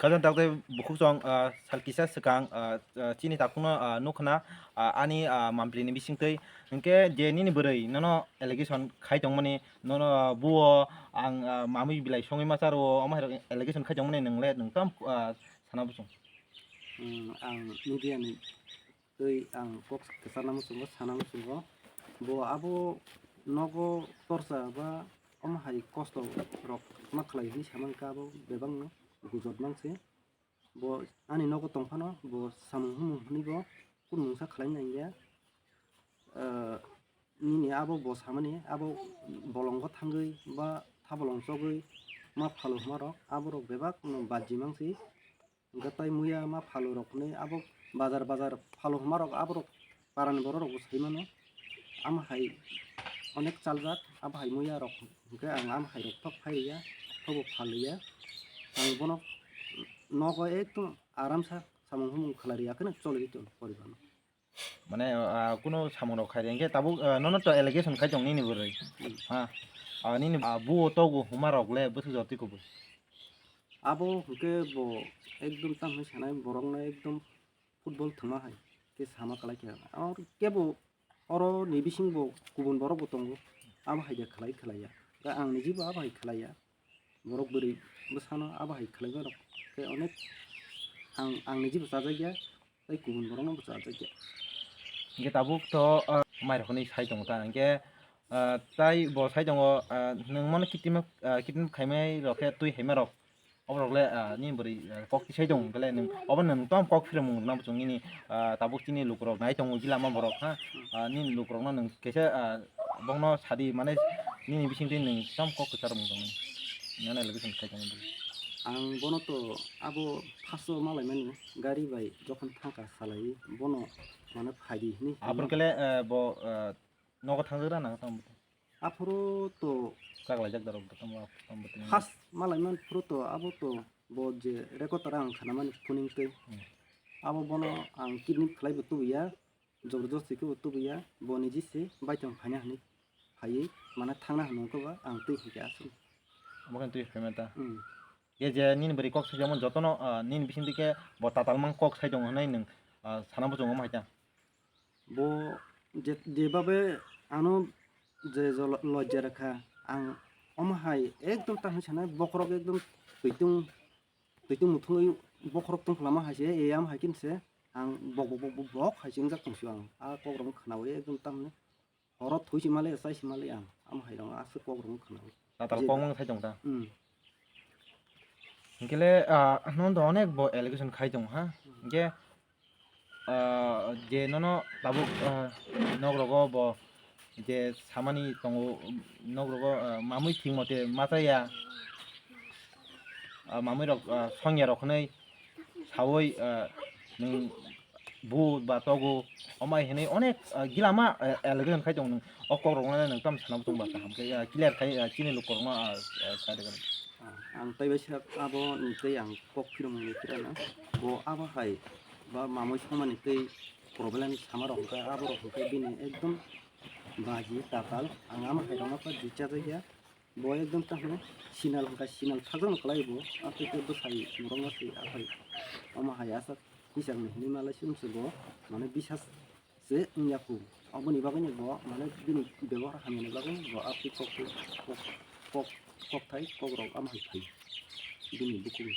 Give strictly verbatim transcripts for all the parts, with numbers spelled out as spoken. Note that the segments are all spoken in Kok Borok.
Khajang tak tei bukhuk chwng, ah, sal kisa swkang, ah, ah, chini takhukno, ah, nukha na, ah, ani, ah, mampli ni bisingtwi. Hinkhe je nini bwrwi nono allegation khai tongmani, nono, ah, buo ang, ah, mamwi bilai songwi ma charo, omo hai rok allegation khai tongmani, nwng le nwng tamo, ah, sana buchung. Hmm, ang media ni twi ang kok kwcharna muchungo, sana muchungo. Bo abo nogo torsa ba omo hai kosto rok ma khlai hwnwi sa mankha, abo bebakno gujot mang se. Bo ani nogo tong phano bo samung humung hwnwi bo kunu mungsa khlai nang ya. Ah, nini abo bo samani abo bolongo thangwi ba thabolong chogwi ma phalu hwnba rok abo rok bebak no baji mang se. Hwnkhe tai muya ma phalu rok hwnwi abo bazar bazar phalu hwnba rok abo rok parani borok rok bo sai mano. Amo hai onek chaljak, abo hai muya rok hwnkhe ang amo hai rok thok phai ya, thobo phal ya. Ang bono nogo ekdom aramsa samung humung khlai ya kheno choli tong poribar no. Mane, ah, kuno samung rok khai de, hinkhe tabuk, ah, nono to allegation khai tong nini bwrwi. Hmm. Ha. Ah, nini, ah, buo togo huma rok le bwswk jotwi kubui. Abo hwnkhe bo ekdom tamo sanai borok no ekdom football thwngma hai khe sama kwlai khe. Aro kebo oro ni bising bo kubun borok bo tongo. Abo hai de khlai khlai ya. Da ang niji bo abo hai khlai ya. Borok bwrwi bwsano abo hai khlai ma rok khe onek ang, ang niji bo chajak ya. Tei kubun borokno bo chajak ya. Hinkhe tabuk to, ah, mai rok hwnwi sai tongo ta. Hinkhe, ah, tai bo sai tongo, ah, nwng mano kitima, ah, kitima khaimai rok khe twi haima rok. Oborok le, ah, nini bwrwi, ah, kok tisai tongo hwnkhe le nwng obo nwng tamo kok phirmung rwna muchung nini, ah, tabuk chini lukurok nai tongo gila ma borok ha. Ah, nini lukurokno nwng kaisa, ah, bokno sadi mane nini bisingtwi nwng tamo kok kwchar mung tongwi. Nini allegation khai tongo. Ang bono to abo first o malaimani gari bai jokhon thangkha salai bono mane phaidi hinwi. Aphuru kele, eh, bo, eh, nogo thangjagra na tamo? Aphuru to chaglaijak darok tamo, tamo tini. First malaiman phuru to abo to bo je record rang khanamani phuning tei. Hmm. Abo bono ang kidney khlai bo tubuya. Jobor josti khe bo tubuya, bo niji se baithang phaina hinwi phaiwi, mane thangna hinwi khe ba ang twi hwnkhe aswk. Omo khe twi phaima ta? Hmm. Ye je nini bwrwi kok saijakmani jotono, ah, nini bisingtwi khe bo tatal mang kok sai tongo hwnwi nwng, ah, sana muchungo omo hai ta? Bo je, je babe ano je jolo-, lojja rwkha, ang omo hai ekdom ta hwnwi sanai bokhorok ekdom twitung twitung muthungwi bokhorok tongkhlama hai se, eyam hai khe se ang bok bok bok bok bok hai se wngjak tong sio ang. A kokrok wng khnaui ekdom tamni horo thui se mali, chai se mali ang. Amo hai rok aswk kokrok wng khnaui. Tatal je kok mang sai tong ta? Hmm. Hinkhe le, ah, nono do onek bo allegation khai tong ha. Hinkhe, ah, je nono tabuk, ah, nok rogo bo je samani tongo, nok rogo, ah, mamui thik mote ma chaya, ah, mamui rok, ah, songya rok hwnwi saui, ah, nwng bu ba togu, omo hai hwnwi onek, ah, gilama, ah, allegation khai tong nwng. O kok rokno nwng tamo sana bo chwng ba kaham khe, ah, clear khai, ah, chini lukurokno, ah, ah, kha de. Ah, ang tei bai sak abo ni tei ang kok phirmung ni phirano. Bo abo hai ba mamui somani tei problem sama rok hwnkhe abo rok hwnkhe bini ekdom baji tatal ang ama hai rokno khe bichajak ya. Bo ekdom tamo sinal hwnkha, sinal thakjakno kwlai bo. Atwi khe bwsai borokno se aphai omo hai aswk kisa hinwi malai se wngse bo mane bisas se wngya khu. Aboni bagwino bo mane bini bebohar hamyani bagwi bo atwi kok, kok, kok, kokthai kokrok ama hai phai bini bukhuk.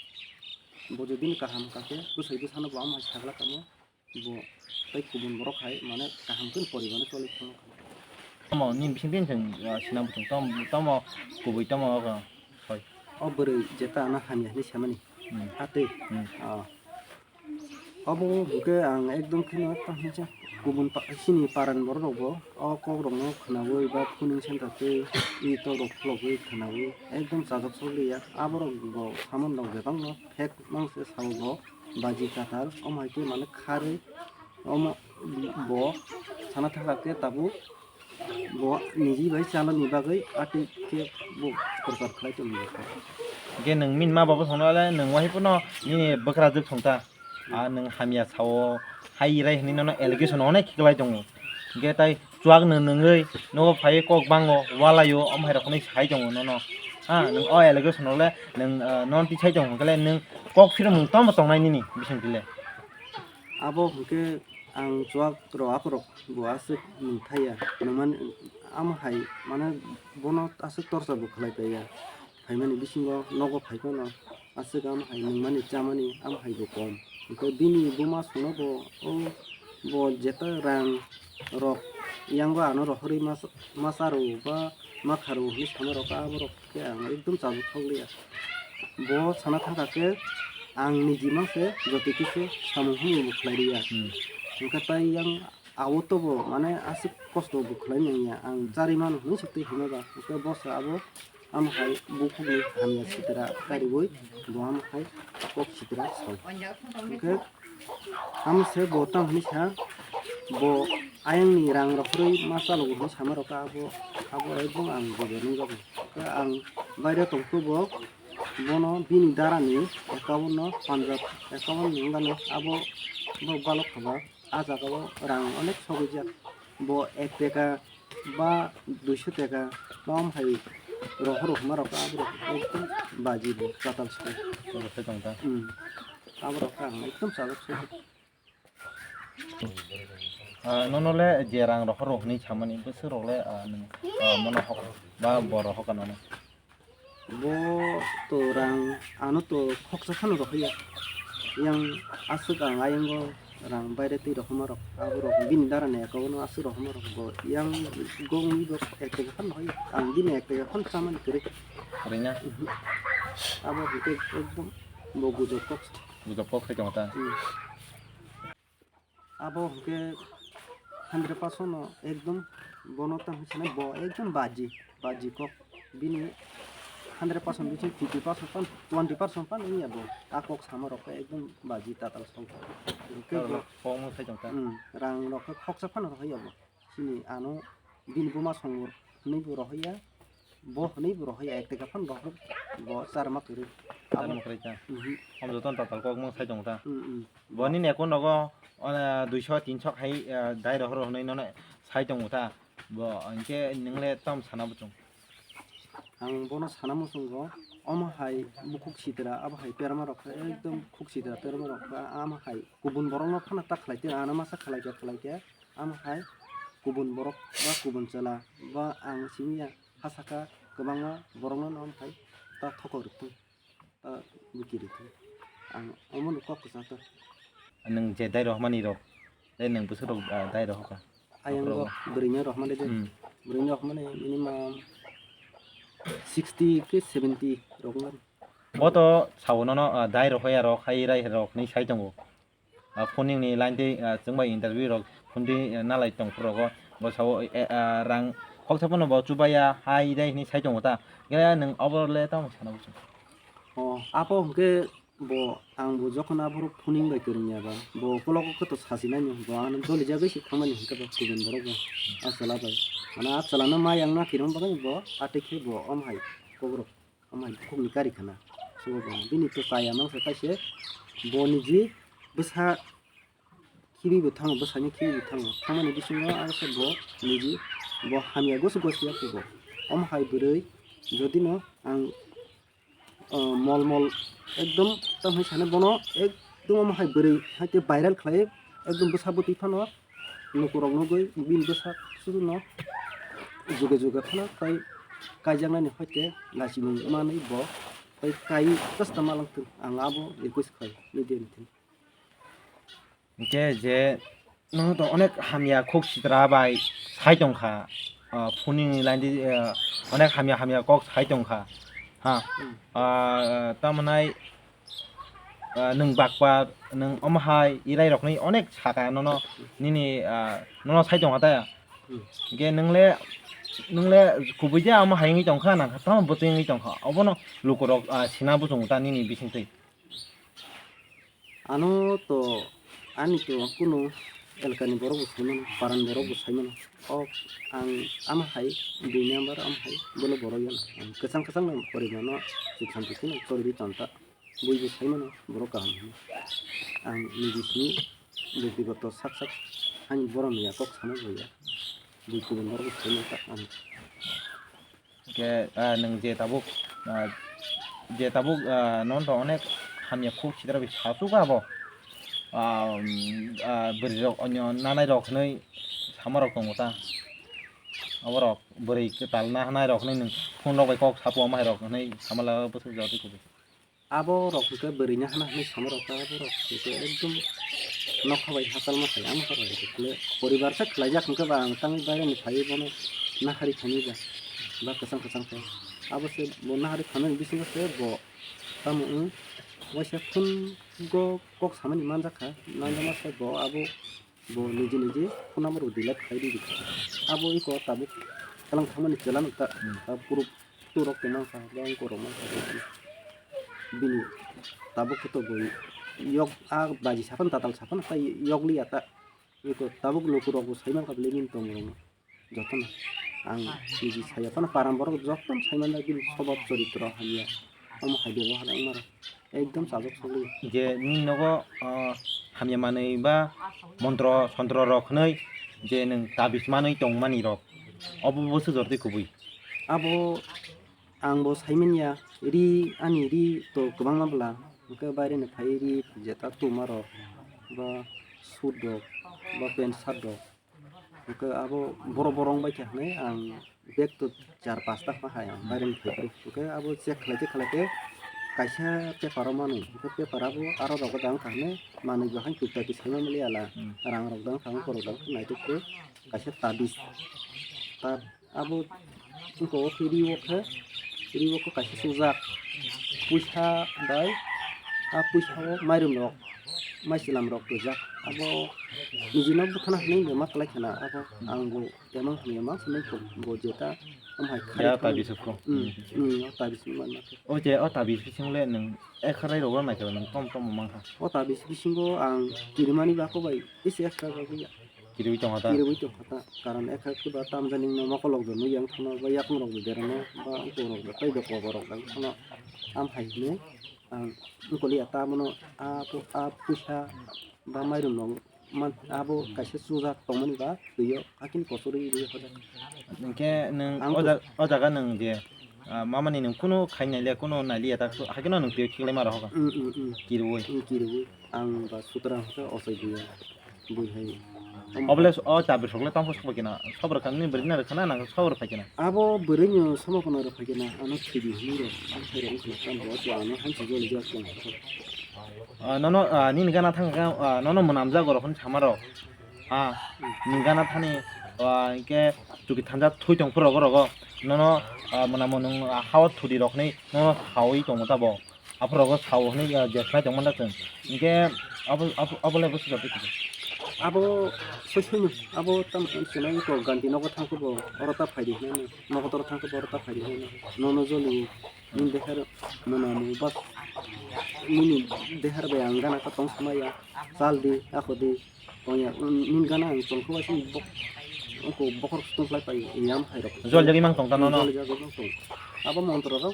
Bo je bini kaham hwnkha khe bwsai bwsano bo ama hai sagla kamo. Bo tei kubun borok hai mane kaham khe poribar no choli thangkha. Tamo nini bising tini chwng, ah, sinam buchung tamo, tamo kubui tamo o soi. O bwrwi jeta ano hamya hinwi samani. Hmm. Atwi. Hmm. Ah. Obo hwnkhe ang ekdom kheno tamo kubun pa-, chini paran borok rok bo o kok rok no khwnaui ba phuning senta twi tok rok phlogwi khwnaui ekdom chajak sokliya. Aborok bo samung rok bebak no phek mang se sao bo. Baji tatal, omo hai khe mane kharwi, omo bo sana thaka khe tabuk bo niji bai chalani bagwi atwi khe bo prochar khlai tongwi kha. Hwnkhe nwng bini ma baba songno le nwng wahai phano nini bwkrajwk songta, ah, nwng hamya sao, hai rai hwnwi nono allegation onek khe kwlai tongo. Hwnkhe tai chuak nwng nwngwi nogo phaiwi kok bango, walaio, omo hai rok hwnwi sai tongo nono. Ha, nwng o allegation rok le nwng, ah, non tisai tong hwnkhe le nwng kok phirmung tamo tongnai nini bising twi le? Abo hwnkhe ang chuak rok akhorok bo aswk nwng thaiya, nwngmani amo hai mane bono aswk torsa bo khlai paiya. Phaimani bisingo nogo phai phano aswk amo hai nwngmani chamani amo hai bo kom. Hwnkhe bini buma songno bo o bo jeta rang rok yango ano rohorwi masa, masa rw ba ma kha rw hwnwi sama rok aborok khe ang ekdom chajak thok liya. Bo sana thangkha khe ang niji mang se joto kisu samung hamung bo khlai liya. Hmm. Hwnkhe tai yang awo tobo mane aswk kosto bo khlai manya ang chari mano hwnwi se twi hwnwi ba. Hwnkhe bo se abo amo hai bukhukni hamya sitra kariwi bo amo hai kok sitra sao. Hwnkhe amo se bo tamo hwnwi sa bo ayangni rang rohorwi ma chalogo hwnwi sama rok abo, abo ekdom ang bujo nukjago. Hwnkhe ang baire tongkhe bo bono bini darani account no Punjab account ni wngano abo borok balok kha ba. Ah jaga o rang onek sogwi jak. Bo ek teka ba duiso teka ba omo hai rohor rohorma rok aborok ekdom baji bo chatal se. Obo se tong ta. Hmm. Aborok ang ekdom chajak se. Ah, nono le je rang rohor rohorni samani bwswk rok le, ah, nwng, ah, mono hok ba bo rohor ka nono? Bo to rang ano to khoksa phano rohorya. Yang aswk ang ayango rang baire twi rohorma rok, abo rok bini dara ni account o aswk rohorma rok bo yang gong wi bo ek teka phano rohorya. Ang bini ek teka phano chamani kwrwi. Kwrwi na? Mhm. Abo hwnkhe ekdom bo gujok kok. Gujok kok khai tongo ta? Hmm. Abo hwnkhe hundred percent no ekdom bono tamo hinwi sanai bo ekdom baji, baji kok. Bini hundred percent bising fifty percent pan, twenty percent pan wngya bo. A kok sama rok khe ekdom baji tatal song. Hwnkhe bo, kokmung sai tong ta? Hmm, rang rok khe khoksa phano rohorya bo. Chini ano bini buma songo hwnwi bo rohorya. Bo hwnwi bo rohorya, ek teka phano rohor bo charma kwrwi. Charma kwrwi ta. Mhm. Om jotono tatal kokmung sai tongo ta. Mm, mm. Bo nini account nogo, o, duiso tinso khai, eh, dai rohor hwnwi nono sai tongo ta. Bo hinkhe nwng le tamo sana muchung? Ang bono sana muchungo, omo hai bukhuk sitra, abo hai perma rok khe ekdom khuk sitra perma rok khe, ama hai kubun borok no phano ta khlai twi, ano masa khlai khe khlai khe, ama hai kubun borok ba kubun chwla ba ang simi ya. Ha saka kwbangma borokno no hai ta thokok rwktwi, ta bwkhi rwktwi. Ang omono kok kwchakha. Nwng je dai rohormani rok, tei nwng bwswk rok, ah, dai rohorkha? Ayang rok bwrwino rohormani de. Hmm. Bwrwino rohormani minimum sixty ke seventy rok wngmani. Bo to sao nono, ah, dai rohorya rok, hai rai rok hinwi sai tongo. Ah, phoning ni line tei, ah, chwng bai interview rok phone twi, ah, nalai tong phuru rogo. Bo sao, eh, ah, rang khoksa phano bo chubaya hai dai hinwi sai tongo ta. Khe nwng obo le tamo sana muchung? O, abo hwnkhe bo, ang bo jokhon aborok phoning bai kwrwngya ba, bo ukologo khe to sachi nai no, bo ano joli jagwi se thangmani hwnkhe ba kubun borok bo a chwla bai. Ano a chwla no ma yang na kiron bagwi bo atwi khe bo om hai kokrok. Omo hai bukhukni kari khana. Sugo bo bini to chaya mangsa kaise bo niji bwsa khibi bo thango, bwsani khibi bo thango. Thangmani bisingo aro se bo niji bo hamya gosi gosi ya khe bo. Omo hai bwrwi jodi no ang, ah, mol mol ekdom tamo hai sano bono ekdom omo hai bwrwi hai khe viral khlai ekdom bwsa bwtwi phano. Lukurok nugwi bini bwsa sujuno juga juga phano tei kaijaknani hoite lachimung manwi bo tei kai kasta malangthung, ang abo request khlai media ni thani. Hwnkhe je nono to onek hamya khuk sitra bai sai tongkha, ah, phunini line di, ah, onek hamya hamya kok sai tongkha, ha. Hmm. Ah, tamo nai, ah, nwng bakpar, nwng omo hai, irai rokni onek saka nono, nini, ah, nono sai tongkha ta? Hmm. Hwnkhe nwng le, nwng le kubui de omo hai wngwi tongkha, nang tamo bwtwi wngwi tongkha, obono lukurok, ah, sina buchungo ta nini bisingtwi? Ano to, ani to kunu elkani borok bo sai mano, parani borok bo sai mano. O ang ama hai dui number ama hai bono borok yano. Ang kwchang kwchang no porimano chuksan chuksan no chorwi tonta. Buibo sai mano borok kaham hwnwi. Ang niji simi bektigoto sak sak ani borom ya kok sana bo ya. Bui kubun borok bo sai mano ta ang. Hwnkhe, ah, nwng je tabuk Ah, je tabuk, ah, nono to onek hamya khuk sitra bai sasu ka abo. Ah, um, ah, bwrwi rok onyo nanai rok hinui sama rok tongo ta. Abo rok bwrwi kwtal na hanai rok hinui nwng phone rok bai kok sapu ama hai rok hinui sama la bwswk jora twi kubui. Abo rok hwnkhe bwrwi na hana hinui sama rok ta, abo rok hwnkhe ekdom nokha bai hachal ma khai, ama hai rok hwnkhe poribar se khlaijak hwnkhe ba ang tangwi baireni phaiwi bono nahari khainwi ba, ba kwchang kwchang khe. Abo se bo nahari khanani bisingo se bo tamo wng waisa phone go kok samani manjak kha, nanjakma se bo abo bo niji niji phone number bo delete khai ridi. Abo iko tabuk twlang thangmani chwla nukha, hmm, tabuk puro turok tongmang kha, bangko rok mang kha, bini tabuk khe to bo yok a baji sapan tatal sapan kha yok liya ta. Iko tabuk lukurok bo sai man kha bele bini tongmung jotono. Ang niji saya phano param borok jotono sai man bini swbab choritro hamya. Omo hai bebohar wngmano ekdom chajak sogwi. Je nini nogo, ah, hamya manwi ba montro sontro rok hwnwi je nwng tabis manwi tongmani rok, obo bo swk jora twi kubui. Abo ang bo saimanya, ri ani ri to kwbangma bwla, hwnkhe baireni phai ri jeta tuma rok, ba suit rok, ba pant shirt rok. Hwnkhe abo borok borok wng bai kha hwnwi ang bag to char pasta ma hai ang baireni phai phuru. Hwnkhe abo check khlai check khlai khe kaisa paper o manwi, hwnkhe paper abo aro rogo dang kha hwnwi manwi bo hai tukta ti saima mili ala. Hmm. Rang rok dang kha, borok dang kha naitok khe kaisa tabis ta abo wngkha o khe ri o khe, ri o khe kaisa sujak puisa bai a puisa o mairum rok maichwlam rok rijak abo niji no bwkhana hinwi ma kwlai khana abo ang bo. Emang hamya ma se nung bo jeta, am hai khari ya, khani. Tabi sukho. Hmm, hmm, o tabi sukho man ma. O je, o tabi bising le nung ekharai rok nai khe nung tom tom mang kha. O tabi bisingo ang kirimani ba ko bai isi ekha ba ya. Kiriwi tong kha ta? Kiriwi tong kha ta. Karon ekha khe ba tam jani no mokolok do nuyang thano ba yakung rok do derano ba uko rok do tei do kobo rok dang thano am hai ne ang ukoli ata mono a pu-, a puisa ba mairum rok. Man, abo kaisa sujak tongmani ba twiyo hakini kochorwi rwi hojak. Hwnkhe nwng ang o to ja-, o jaga nwng je, ah, mamani nwng kunu khai naile, kunu nailiya ta, hakhe no nwng twiyo khiklai ma rohor. Mm, mm, mm. Kirwi. Mm, kirwi. Ang ba sutra hwnkhe ochai diya. Bui hai. Obole o tabir sokle tongkho sokbai kena, sobor kang ni bwrwi na rwkha na, nang sobor phai kena. Abo bwrwi no sobo kono rwphai kena, ano thwidi hinwi rw, ang khairok wngkha na, tamo bo ano hansi joli jak tong. Ah, nono, ah, nini gana thang khe, ah, nono mwnamjak rok hwn sama rok. Ah, nini gana thani, ah, hinkhe chuki thanja thwi tong phuru rogo rogo. Nono, ah, mwnamo nwng, ah, hao thudi rok hinwi nono sawi tongo ta bo. Aphuru rogo sao hinwi, ah, je khlai tongmani da chwng. Hinkhe abo, abo, abo le bwswk jotoi kisa. Abo soi soi no, abo tamo sinai ko ganti nogo thang khe bo oro ta phai di hinwi no. Nogo toro thang khe bo oro ta phai di hinwi no. Nono joli. Nini dehar mwnamo bak nini dehar bai ang gana khe tong samaya, chal di, ako di, tongya, nini gana ang tong khe uaising bok-, ongko bokhorok tong khlai pai, yam hai rok. Jol jagwi mang tong ta nono? Jol jagwi mang tong. Abo montro rok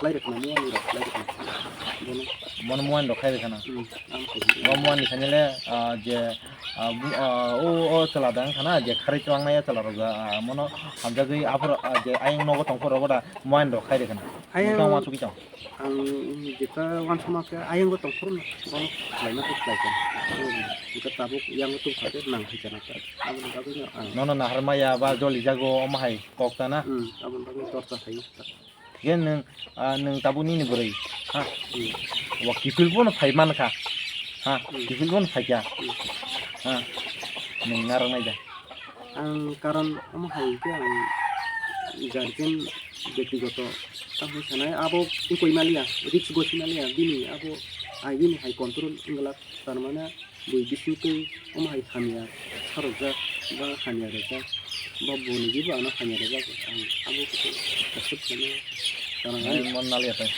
khlai rwkha na, muani rok khlai rwkha na. Bono. Bono muani rok khlai rwkha na? Hmm, ang khe. Bo muani khainai le, ah, je, ah, bu-, ah, o, o chwla da wngkha na, je kharwi chwlangnai a chwla rok, ah, mono hamjagwi aphuru, ah, je ayang nogo tong phuru rogo da. Muani rok khai rwkha na. Ayang bwkha uansugwi tong. Ang jeta uansukma khe ayang bo tong phuru no, bono khlaima khe khlai kha. Hwnkhe tabuk yang tong kha khe nang thai kha na ta. Aboni bagwi no ang. Nono nahar maya ba joli jago omo hai kok ta na? Hmm, aboni bagwi torcha khai ta. Hwnkhe nwng, ah, nwng tabuk nini bwrwi, ha? Hmm. Wa kiphil bono phai man kha. Ha? Hmm. Kiphil bono phai kha. Hmm. Ha? Nwng narwk nai da. Ang karon omo hai khe ang guardian bektigoto tamo sanai abo wngkoi maliya, risk gosi maliya, bini abo ai bini hai control wngla, tar mane bui bisingtwi omo hai hamya sarokjak ba hamya rwjak ba boni jibo ano hamya rwjak, ang abo khe accept khainai karon. Nai mon naliya tai.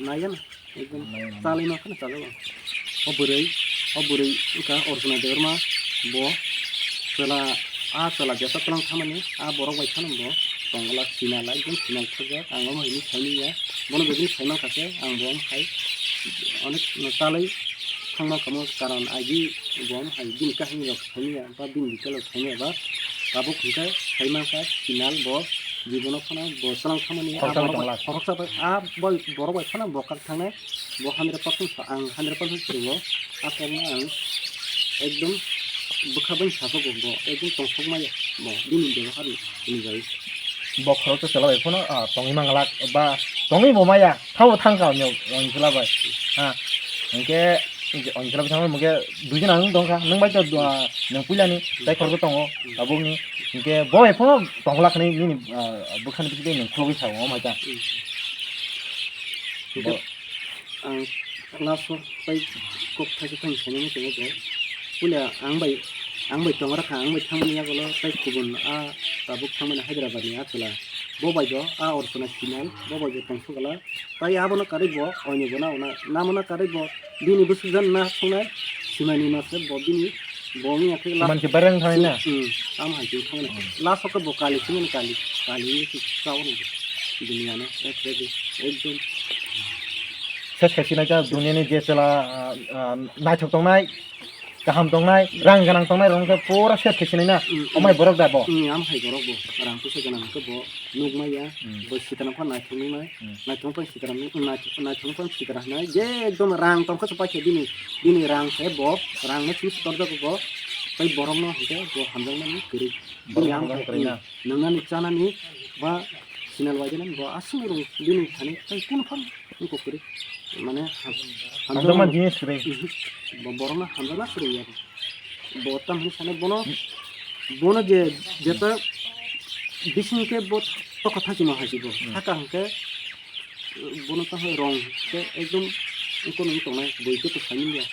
Nai gana. Ekdom chalwi ma phano chajago. O bwrwi, o bwrwi wngkha Arjuna Debbarma, bo chwla, a chwla jesa twlang thamani, a borok bai phano bo tongla sinala, ekdom sinal thokjak, ang omo hinwi saimanya, bono bebini saimankha khe, ang bo omo hai onek no chalwi thangma kamo, karon agi bo omo hai bini kahini rok saimanya, ba bini detail rok saimanya ba, tabuk hwnkhe saimankha sinal bo, Jibono phano bo chwlang thangmani, a Khoroksa bai borok bai, tongla. Khoroksa bai, a boi borok bai phano bo kak thangnai, bo hundred percent sa-, ang hundred percent srwngo, a kokno ang ekdom bwkha bai sajago bo, ekdom tongsok maya bo, bini bebohar ni hinwi bai. Bo khoroksa chwla bai phano, ah, tongwi manglak ba tongwi bo maya, thabo thangkha Onsila bai, ha, hinkhe Onsila bai thangwi hinkhe duijon ang tongkha, nwng bai to, ah, nwng puilani, tei khoroksa tongo, tabukni, hinkhe bo bai phano tongla khani nini, ah, bwkhani bisingtwi nwng khulogwi sao, omo hai ta. Hmm. Bo- Ang last o pai kok thaisa thani saimano tongwi bo. Puila ang bai, ang bai tongra kha, ang bai thangmani yagulo tei kubun a tabuk thangmani Hyderabad ni a chwla. Bo bai bo a Orchana Sinal, bo bai bo tongthok gala. Tai abono karwi bo, oini bo na, na, namono karwi bo, bini bwswk jan na songnai, simani mase bo bini, bo wngya khe last. Mansi bareng thangwi na? Hmm, tamo hai khe thangwi na. Hmm. Last o khe bo kali simi kali, kali wngwi se chao no bo. Bini ano, ek redi, ekdom. Ses khe sinai ta duniani je chwla, ah, ah, naithok tongnai, kaham tongnai, rang gwnang tongnai rok wngkhe pura ses khe sinai na. Mm, mm. Omo hai borok da bo? Mm, omo hai borok bo. Rang puisa gwnang khe bo nuk maya, mm, bo sitana phan naithok nuknai, mm, naithok phan sitana nuk-, naithok, naithok phan sitana hinai, je ekdom rang tong khe se paikhe bini, bini rang khe bo, rang no simi se torjago bo, tei borok no hinkhe bo hamjakmani kwrwi. Borok bini no hamjakmani kwrwi na. Nwngnani chanani ba sinal bai dinani bo aswk rung bini thani tei kunu phan wngkok kwrwi. Mane ham-, hamjakma hamjakma jinis kwrwi. Mhm. Bo-, borokno hamjakma kwrwi ya. Bo tam hinwi sano bono, bono je, jeta bising khe bo tokha thachima hai se bo. Hmm. Saka hwnkhe bono tamo rong khe ekdom wngkon wngwi tongnai, boi khe to saimanya.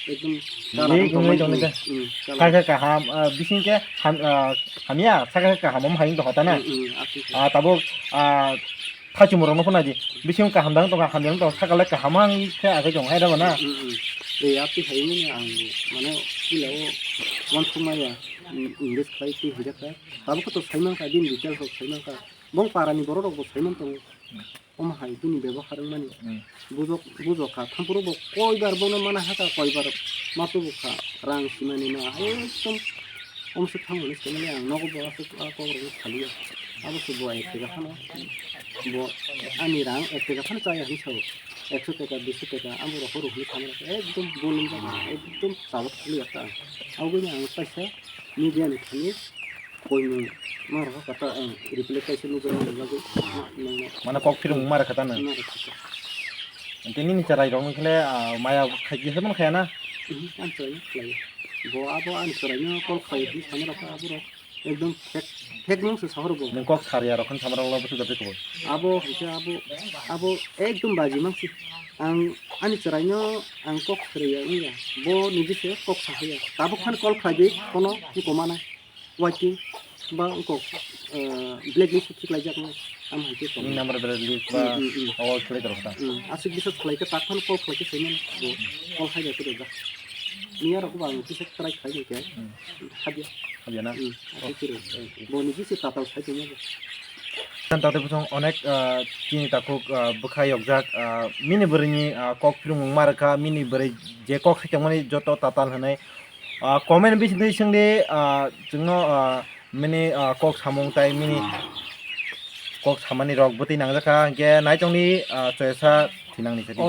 Ekdom kalar wngwi tongnai, wngwi tongnai khe. Hmm, kalar. Saka kaham, ah, bising khe ham-, ah, hamya, saka kaham omo hai wngtong kha ta na? Hmm, hmm, atwi khe. Ah, tabuk, ah, thachimung rokno phano naidi. Bising kaham dang tongkha, hamya wngtong, saka le kaham wngkhe achai tong hai da bo na? Hmm, hmm, hmm. Tei atwi hai wngmani ang mane puila o uansukmaya, hmm, invest khlai twi hwnjak kha. Tabuk khe to saimankha, bini details rok saimankha. Bong para ni borok rok bo saiman tongo. Omo hai bini bebohar wngmani. Hmm. Bujok, bujok kha. Thampuro bo koibar bono mana haka koibar ma tubu kha. Rang simani ma ekdom omswk thang hwnwi saimani ang nogo bo aswk a kok rok saliya. Abo se bo ek teka phano bo ani rang ek teka phano chaya hwnwi sao. Ekso teka, duiso teka abo rok rw hwnwi samani ekdom bolong jak ekdom chabak hwnwi jak ta. Abo ni ang paisa media ni thani Koimung ma rokha kata ang reply kaisa nukjaknai bagwi ma nangma. Mane kok phirung ma rokha ta nang. Ma rokha ta. Ante nini chwrai rok nokhle, ah, maya khai khe hemon khaya na? Mhm, ani chwrai no khlai. Bo abo ani chwrai no call khlai hinwi sana rokha abo rok. Ekdom fake, fake nung se sahoro bo. Nung kok sariya rok khon samra rok bo suda twi koboi. Abo hwnkhe abo, abo ekdom baji mangsi. Ang ani chwrai no ang kok sariya wngya. Bo niji se kok sahaya. Tabuk phan call khlai di kono twi koma nai. Waiting ba wngkok, eh, blacklist o khiklaijaknai, tamo hai khe tongo. Ni number blacklist ba, mm, mm, mm, o khlai tongkha. Mm, aswk bisas khlai khe tak phano call khlai khe saimano bo, call hai bai khe rwjak. Miya rok bo ang kisa try khlai khe, mm, habya. Habya na? Mm, aswk khe rw. Bo ni bisi tatal sai tongma bo. Tang tate bosong onek, ah, chini takhuk, ah, bwkha yokjak, ah, mini bwrwini, ah, kok phirung wngma rwkha, mini bwrwi je kok sai tongmani joto tatal hwnwi, ah, comment bisingtwi swngdi, ah, chwngno, ah, mini, ah, kok samung tai mini kok samani rok bwtwi nangjakha, hwnkhe naitongdi, ah, choyasa thinangni sadi.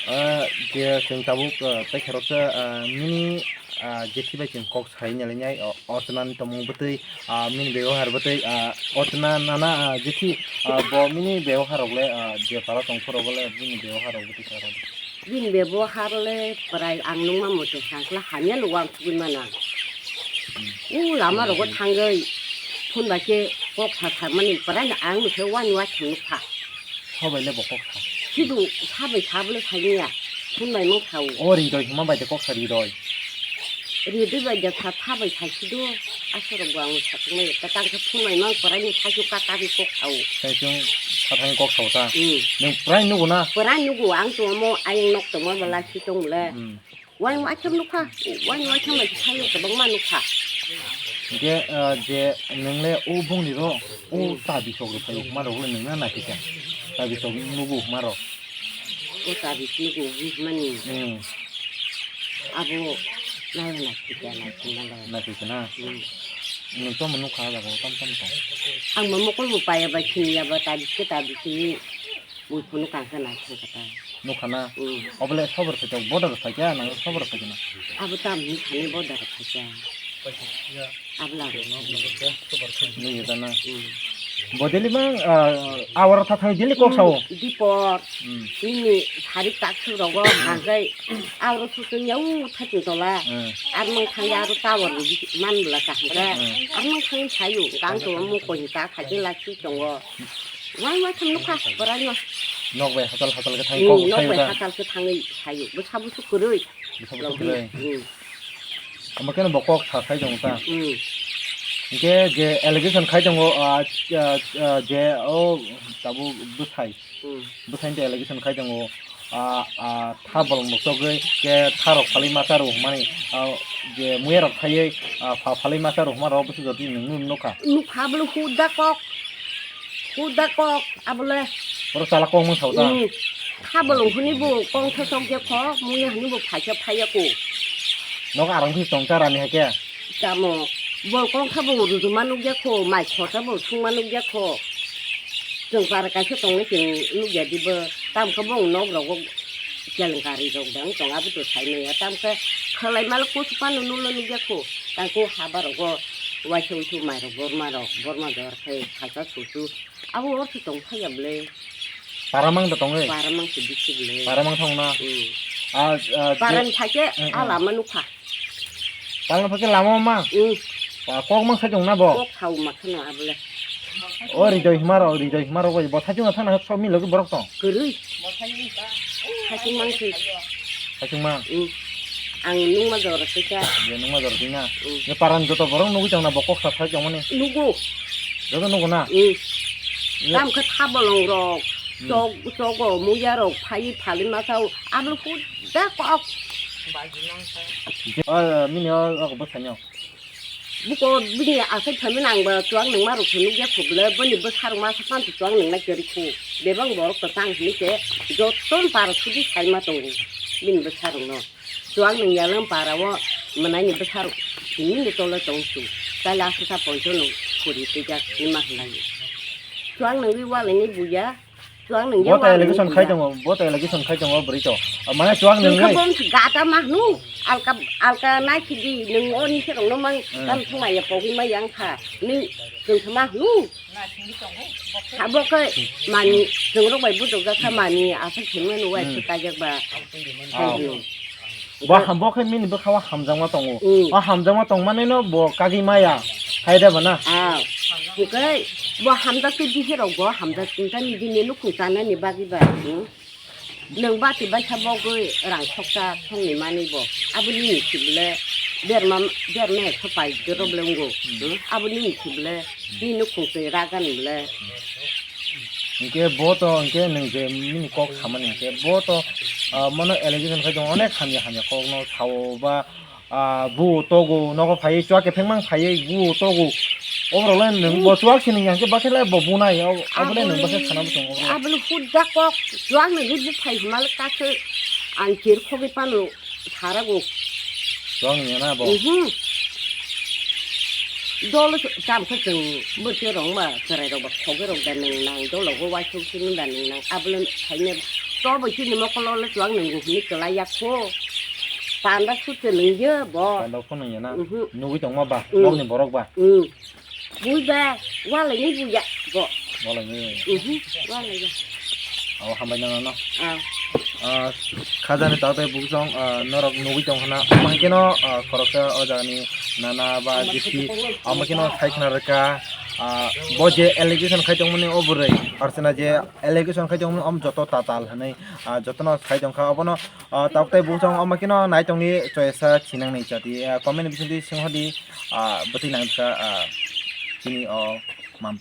Ah, je chwng tabuk, ah, tei khe roksa, ah, mini, ah, jethi bai chwng kok sai nalainai, o, Orchanani tongmung bwtwi, ah, mini bebohar bwtwi, ah, Orchana nana, ah, jethi, ah, bo mini bebohar rok le, ah, je pala tong phuru bo le bini bebohar rok bwtwi kha rw. Bini bebohar le prai ang nungma mote sakla hamya lo uansugwi mana. Hmm. U lama rogo thangwi phone bai khe kok sa sa mani prai ang nukhe uani uaisong nukha. Sobai le bo kok sa. Sidu sabai sabole saiya. Phone bai mang sao. O ridoi hima bai de kok sa ridoi. Ridoi bai de sa sabai sai sidu. Asoro bo ang sa tongmai ta tang khe phone bai mang prai ni sai ka ka kok sao. Sai chung sa thang kok sao ta. Hmm. Nung prai nugo na? Prai nugo ang tongmo ayang nok tongmo bala si tong le. Hmm. Wai wai tham nukha, wai wai tham bai thaio kwbangma nukha. Hingke, ah, je nwngle o bongni ro, o tabi sok rok phaio hwnma rok le nwngnai naikhe khe. Tabi sok nugo hwnma rok. O tabi nugo hwnmani. Hmm. Abo nai naikhe khe, naikhe nai. Naikhe khe na? Hmm. Nwng tamo nukha o jaga o tam tam tong. Ang bo mokol bo paiya bai siniya ba tabis khe tabis sini. Bui phunu kangsa nai thang kata. Nukha na? Hmm. Obole sobor khe to border phaikya na sobor phaikya na? Abo tam ni thani border phaikya. Abla. Nui da na. Hmm. Bodeli mang, ah, awar tha thang dili kok sao. Hmm, dipor. Hmm. Nini sari tak su rogo hangkai. Aro susu nyau thati tola. Hmm. Ar mang thang ya aro tawar ni man bla ka hangka. Hmm. Ar mang thang sayu gang to mo ko hita khaji la si tongo. Wai wai thang nukha, borai no. Nok bai hatal hatal khe thang Hmm, kok nok bai thayo ta. Hatal khe thangwi thayo. Bwsa bwswk kwrwi. Bwsa bwswk Logwi. Kwrwi. Hmm. Omo khe no bo kok sa sai tongo ta. Hmm. Hinkhe je allegation khai tongo, ah, ah, ah, je o tabuk bwsai. Hmm. Bwsaini allegation khai tongo. Ah, ah, tha bolong bo chogwi khe tha rok phalwi masa rw hwnmani, ah, je muya rok khaiwi, ah, pha phalwi masa rw hwnma rok bwswk jotoni nwng nukha. Nukha bwlw huda kok. Huda kok, abole. Oro chala kok mung sao ta? Hmm. Kha bolong hwnwi bo kong thosok je kho, muya hwnwi bo phaikhe phaiya ko. Nok arang khe tong ta rani hakhe? Tamo, bo kong kha bo rujuma nukya kho, mai khorsa bo sungma nukya kho. Chwng para kaisa tongnai chwng nukya dibo, tam khe bo nok rogo. Kelenggari rok dang tong abo to sai maya tam khe khalai mal kusu pano nulo nugya kho tang ko haba rogo waisa usu mai rok borma rok borma dor khai khalsa susu abo orso tong phaya ble. Paramang da tong e? Paramang se bisi ble. Paramang thong na? Hmm. A, a, Paran je- thake Hmm, hmm. A lama nukha. Paran thake lama ma? Hmm. Ba kok mang sai tong na bo? Kok khao ma khano abole. O ridoi hima rok, ridoi hima rok bo thajung thang na sok mi logi borok tong. Kwrwi. Thajung mang se. Thajung mang. Hmm. Ang nungma jora se ka. Ye nungma jora dina. Hmm. Ye paran joto borok nugui tong na bo kok sa sai tong mani. Nugo. Joto nugo na. Hmm. Ye- Tam khe thabolong rok, Hmm. Chok, chogo, muya rok, phai phali ma sao. Ablo hu da kok. Ah, mini o, o bo sanyo. Buko bini asai phaimani ang ba chuang nungma rok phunuk ya khublo, boni bwsarok ma sapan chuang nungna kwrwi khu. Bebak borok kwchang hinwi se joto para sudi saima tongo bini bwsarokno. Chuang nung ya leng para o mwnaini bwsarok tini ni tolo tong su. Taila aswk sa poncho no khuri twijak ima hinlaio. Chuang nungwi walini buya. Chuang nung ya Bo ta wa allegation nung khai ya. Tongo, bo ta allegation khai tongo bwrwi to. Mane chuang nung Nung khe nai. Bom gata ma hnu. Alka, alka nai sidi nung o ni se rong no mang Hmm. Tam thung ma ya pogwi ma yang kha. Nung chung khe ma hnu. Sabo khe mani chung rok bai budok jak kha mani aswk thengma no wai Hmm. Thik kajak ba. Ah. Hai hnu. Bo ham-, bo khe mini bwkha o hamjakma tongo. Mm. O hamjakma tongmani no bo kagwi maya. Hai da bana? Ah. Hwnkhe bo hamjak twi bihi rok bo hamjak twi ta niji ni nukhung chanani bagwi ba. Hmm? Nwng bati baisa bogwi rang khoksa songni mani bo. Abo nini si bole berma, berma ekso pai doro bole wngo. Hmm? Abo nini si bole nini nukhung twi ragan bole. Hinkhe bo to hinkhe nwng je nini kok samani hinkhe bo to, ah, mono allegation khai tongo, onek hamya hamya kokno sao ba, ah, bu togo nogo phaiwi chua kepheng mang phaiwi bu togo. Oborok le nwng bo chuak sini hinkhe bakhe le bo bunai, o-, obo le nwng bakhe khana bo tongo obo. Aboni hudda kok chuak nini bu phai hwnma le kaso ang kir khogwi pano. Sarago. Tong ya na bo. Mhm. Dol cham khe chwng bwtwi rok ma chwrai rok ba khogwi rok da nwng nang dol rogo waisuk sini da nwng nang abole khaine to bo chini mokol le chuang nwng hini kwlai ya kho. Panda sut se nwng ye bo. Panda kho nwng ya na. Mhm. Nugwi tongma ba, Mm. Nokni borok ba. Mm. Bui ba, walai ni buya, bo. Walai ni. Mhm, walai ya. Abo hambai nang no. Ah. Ah, khajani tao tei buksong, ah, norok nugwi tong khna. Omo hai keno, ah, khoroksa o jagani nana ba giti, omo keno sai khna rwkha. Ah, bo je allegation khai tongmani o bwrwi, Archana je allegation khai tongmani om joto tatal hwnwi, ah, jotono sai tongkha. Obono, ah, tao tei buksong omo keno nai tongni choyesa chinang ni chati. Ah, comment bisingtwi sing hodi, ah, bwtwi nang kha, ah, chini o mam.